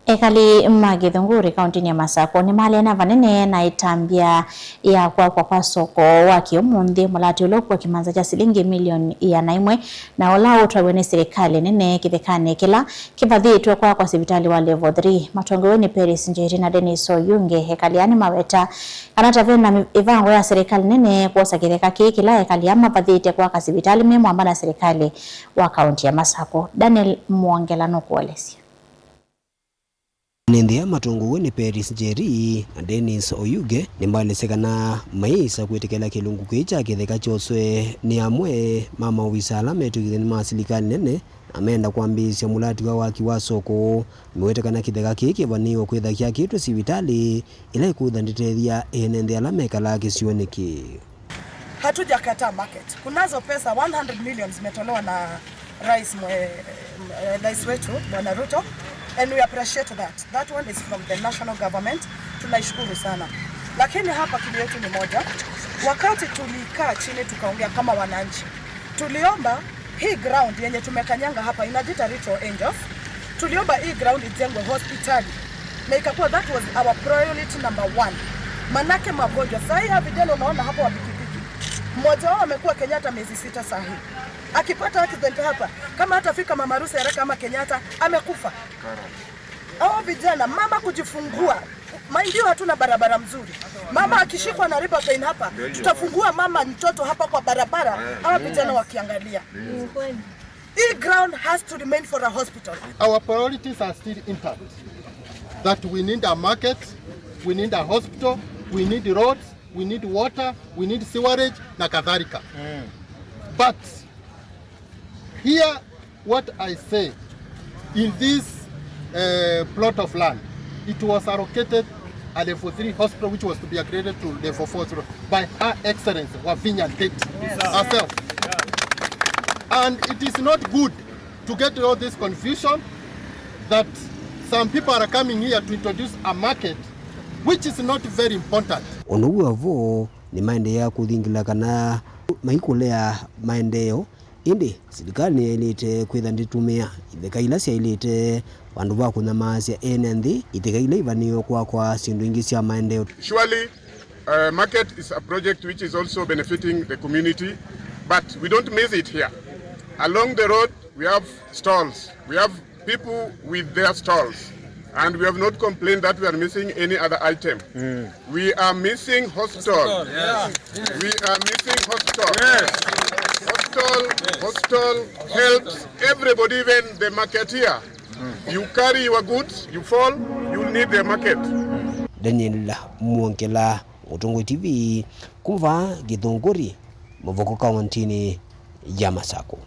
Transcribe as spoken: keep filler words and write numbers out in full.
Ekali ma Gĩthũngũri kaũntĩnĩ ya Masakũ nĩmaleana vanene na ĩtambya ya kwakwa kwa soko wa kĩũmũnthĩ, mũlatĩ ũla ũkua kĩmanza kya silingi milioni ĩana ĩmwe, na ũla ũtwaĩwe nĩ silikalĩ nene kĩthekanĩ kĩla kĩvathĩtwe kwakwa sivitalĩ wa level three. Matongoew'e nĩ Peris Njeri na Dennis Oyunge, ekali aa nĩmaweta kana ta ve na mĩ-, ĩvango ya silikalĩ nene kwosa kĩtheka kĩĩ kĩla ekali aa mavathĩte kwaka sivitalĩ me mwamba na silikalĩ wa kaũntĩ ya Masakũ. Daniel Mwongela nũkũelesya. Ene nthĩ aa matongoew'e nĩ Peris Njeri na Dennis Oyuge nĩmaelesya kana mayĩsa kwĩtĩkĩla kĩlungu kĩĩ kya kĩtheka kyoswe nĩ amwe ma maovisa ala metw'ĩkĩthya nĩ ma silikalĩ nene, na meenda kwambĩĩsya mũlatĩ wa waki wa soko. Meweta kana kĩtheka kĩĩ kĩvanĩĩwe kwĩtha kyakĩtwe sivitalĩ ĩla ĩkũtha ndĩtethya ene nthĩ ala mekalaa kĩsionĩ kĩĩ. Hatujakataa market. Kunazo pesa, one hundred million zimetolewa na rais mwe-, eh, rais wetu, Bwana Ruto, and we appreciate that. That one is from the national government. Tunaishukuru sana. Lakini hapa kilio yetu ni moja. Wakati tulikaa chini tukaongea kama wananchi, tuliomba hii ground yenye tumekanyanga hapa inajiita Little Angels. Tuliomba hii ground ijengwe hospitali. Na ikakuwa that was our priority number one. Manake magonjwa. Saa hii hawa vijana unaona hapo wa pikipiki. Mmoja wao amekuwa Kenyatta miezi sita saa hii. Akipata accident hapa, kama hatafika mama harusi haraka ama Kenyatta, amekufa. Hao vijana, mama kujifungua, mind you, hatuna barabara mzuri. Mama akishikwa na labor pain hapa, tutafungua mama mtoto hapa kwa barabara, hawa vijana wakiangalia. Hii ground has to remain for a hospital. Our priorities are still intact. That we need a market, we need a hospital, we need roads, we need water, we need sewerage, na kadhalika. But here, what I say, in this uh, plot of land, it was allocated a level three hospital which was to be upgraded to level four hospital by Her Excellency Wavinya Ndeti herself. And it is not good to get all this confusion that some people are coming here to introduce a market which is not very important. Ũndũ wĩ o vo, nĩmaendeea kũthingila kana maikũlea maendeeo, ĩndĩ silikalĩ nĩyaĩlĩte kwĩtha ndĩtũmĩa itheka ila syaĩlĩte vandũ va kũnyamaasya ene nthĩ itheka ila ivanĩĩwe kwakwa syĩndũ ingĩ sya maendeeo. Surely, uh, market is a project which is also benefiting the community, but we don't miss it here. Along the road, we have stalls, we have people with their stalls, and we have not complained that we are missing any other item. We are missing hospital. Hospital, yes. We are missing hospital. Yes. Hospital, hospital helps everybody, even the marketeer. You carry your goods, you fall, you need the market. Daniel Mwongela, Mũtongoi T V, kuma Gĩthũngũri, Mũvoko, kaũntĩnĩ ya Masakũ.